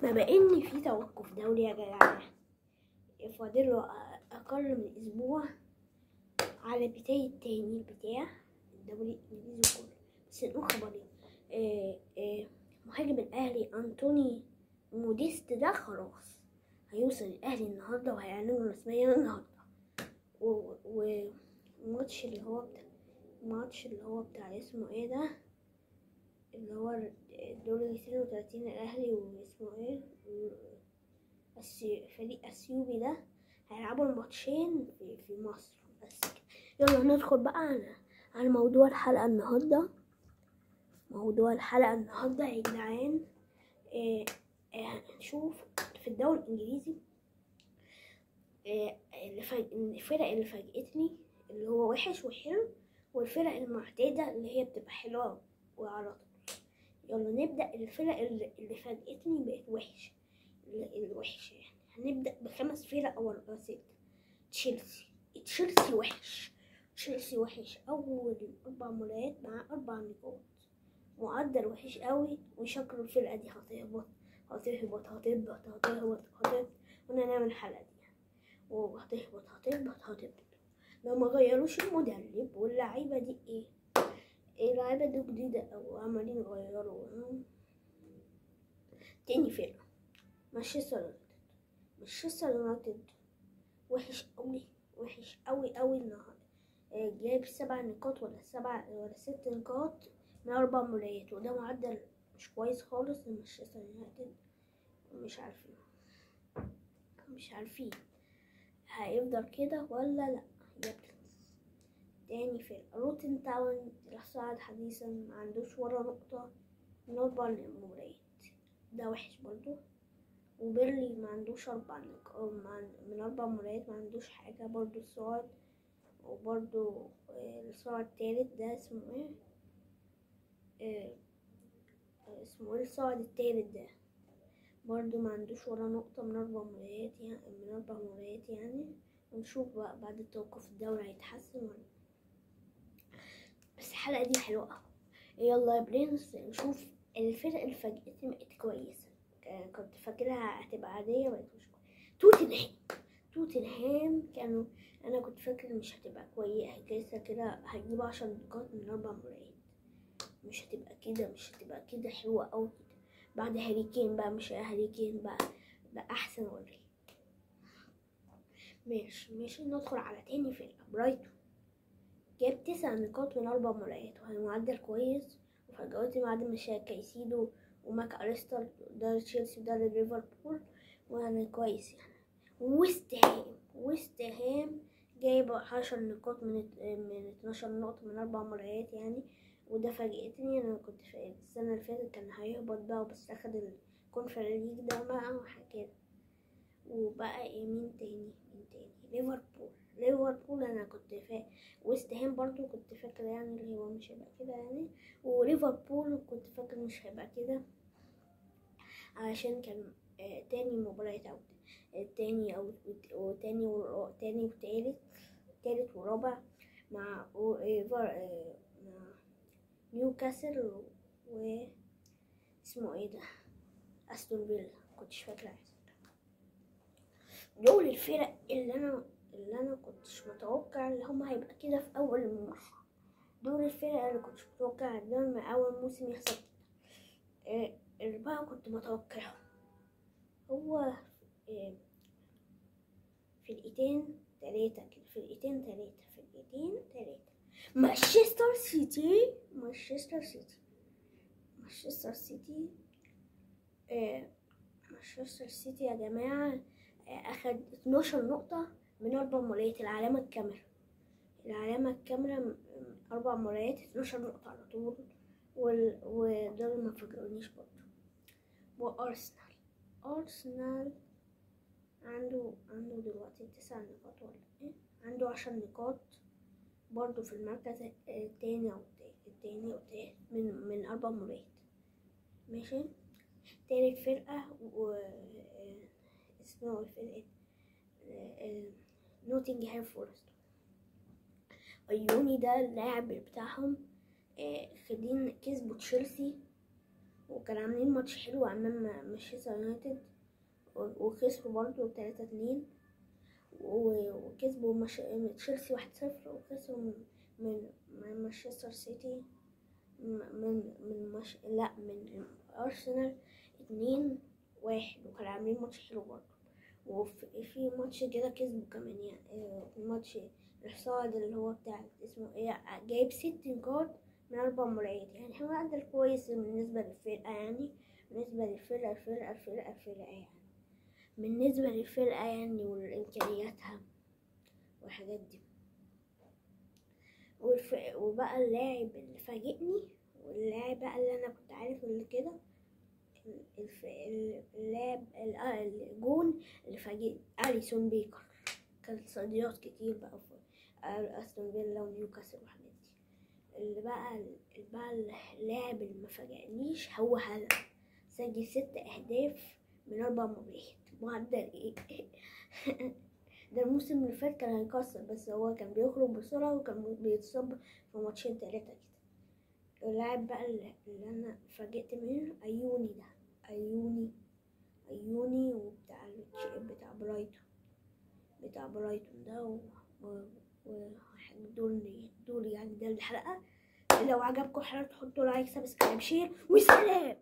بما ان في توقف دولي يا جدعان، فاضل اقل من اسبوع على بداية تاني بتاع الدوري الانجليزي كله. بس نقول خبرين، مهاجم الاهلي انطوني موديست ده خلاص هيوصل الاهلي النهارده وهيعلنوا رسميا النهارده. والماتش اللي هو بتاع الماتش اللي هو بتاع اسمه ايه ده، اللي هو الدور 32 الاهلي واسمه ايه فريق اثيوبي ده، هيلعبوا الماتشين في مصر. بس كده. يلا ندخل بقى على موضوع الحلقة النهارده. موضوع الحلقة النهارده يا جدعان، هنشوف في الدوري الانجليزي الفرق اللي فاجئتني اللي هو وحش وحلو، والفرق المعتادة اللي هي بتبقى حلوة وعلى طول. يلا نبدا الفرق اللي فاجئتني بقت وحش، الوحش يعني. هنبدا بخمس فرق او 6. تشيلسي وحش، تشيلسي وحش. اول 4 مباريات مع 4 نقاط، معدل وحش قوي، وشكل الفرقة دي هتهبط هتهبط هتهبط هتهبط هتهبط. وانا نعمل الحلقة دي وهتهبط هتهبط هتهبط لو ما غيروش المدرب واللعيبة دي. ايه اللعيبة دي جديدة او عمالين يغيروا. تاني فرقه مانشستر يونايتد. مانشستر يونايتد وحش قوي، وحش قوي قوي النهارده، جايب 7 نقاط ولا 7 ولا 6 نقاط من 4 مباريات، وده معدل مش كويس خالص لمانشستر يونايتد. مش عارفين هيفضل كده ولا لا. يا تاني فرقة لوتن تاون اللي صعد حديثا، ما عندوش ولا نقطة من 4 مباريات، ده وحش برضو. وبيرلي ما عندوش 4 نقاط من 4 مباريات، ما عندوش حاجة برضو صعد. وبرضو الصاعد التالت ده اسمه ايه، اسمه ايه الصاعد التالت ده برضو ما عندوش ولا نقطة من 4 مباريات، يعني من 4 مباريات يعني. ونشوف بقى بعد التوقف الدوري هيتحسن ولا. بس الحلقة دي حلوة أوي. يلا يا برنس نشوف الفرق اللي فاجئتني بقت كويسة، كنت فاكرها هتبقى عادية بقت مش كويسة. توتنهام كانوا، أنا كنت فاكر مش هتبقى كويسة كده، هتجيب 10 نقاط من 4 مباريات، مش هتبقى كده، مش هتبقى كده حلوة أوي كده. بعد هاري كين بقى، مش هاري كين بقى أحسن ولا إيه؟ ماشي ندخل على تاني فرقة برايتون، جاب 9 نقاط من 4 مباريات، وهو معدل كويس. وفجأة بعد ما شال كايسيدو وماك أليستر، ده تشيلسي وده ليفربول، ويعني كويس يعني. ويست هام جايب 10 نقاط من 12 نقطة من 4 مباريات يعني، وده فاجئتني. انا كنت في السنة اللي فاتت كان هيهبط بقى، بس اخد ال Conference League ده بقى وحكاية. وبقى ايه مين تاني؟ ليفربول انا كنت ويست هام برضو كنت فاكره يعني اللي هو مش هيبقى كده يعني، وليفربول كنت فاكر مش هيبقى كده علشان كان تاني مباراة عودة، تاني او تاني وتالت، تالت ورابع مع نيوكاسل و اسمه ايه ده استون فيلا، كنتش فاكره. دول الفرق اللي انا كنتش متوقع اللي هم هيبقى كده في اول الموسم. دول الفرق اللي كنتش متوقع ان اول موسم يحصل كده. اللي بقى كنت متوقعه هو فرقتين تلاتة كده، فرقتين تلاتة، فرقتين تلاتة. مانشستر سيتي يا جماعة، أخد 12 نقطة من 4 مباريات. العلامة الكاملة 4 مباريات 12 نقطة على طول، ودول ما فاجئونيش برضه. وأرسنال عنده دلوقتي 9 نقاط ولا ايه، عنده 10 نقاط برضه في المركز التاني او التاني من 4 مباريات. ماشي. تالت فرقة و اسمه فرقة نوتنجهام فورست. ايوني ده اللاعب بتاعهم، خدين كسبوا تشيلسي وكان عاملين ماتش حلو امام مانشستر يونايتد وخسروا برضو 3-2، وكسبوا تشيلسي 1-0، وخسروا من مانشستر سيتي من من مش لا من ارسنال 2-1، وكانوا عاملين ماتش حلو برضو. وفي ماتش كده كسبوا كمان يعني، ماتش الصاعد اللي هو بتاع اسمه ايه، جايب 6 نقاط من 4 مباريات، يعني هو معدل كويس بالنسبة للفرقة، يعني بالنسبة للفرقة الفرقة الفرقة الفرقة يعني بالنسبة للفرقة يعني والإمكانياتها والحاجات دي. وبقى اللاعب اللي فاجئني، واللاعب بقى اللي أنا كنت عارف اللي كده، اللاعب الجون اللي فاجئني أليسون بيكر، كان صديات كتير بقى في أستون فيلا ونيوكاسل والحاجات دي. اللي بقى اللاعب اللي ما فاجئنيش هو هالاند، سجل 6 أهداف من 4 مباريات، معدل ايه ده الموسم اللي فات كان هيكسر، بس هو كان بيخرج بسرعة وكان بيتصاب في ماتشين 3 كده. اللاعب بقى اللي انا فاجئت منه ايوني ده، ايوني وبتاع بتاع برايتون، ده دول يعني. ده الحلقة، لو عجبكم الحلقة تحطوا like subscribe share وسلام.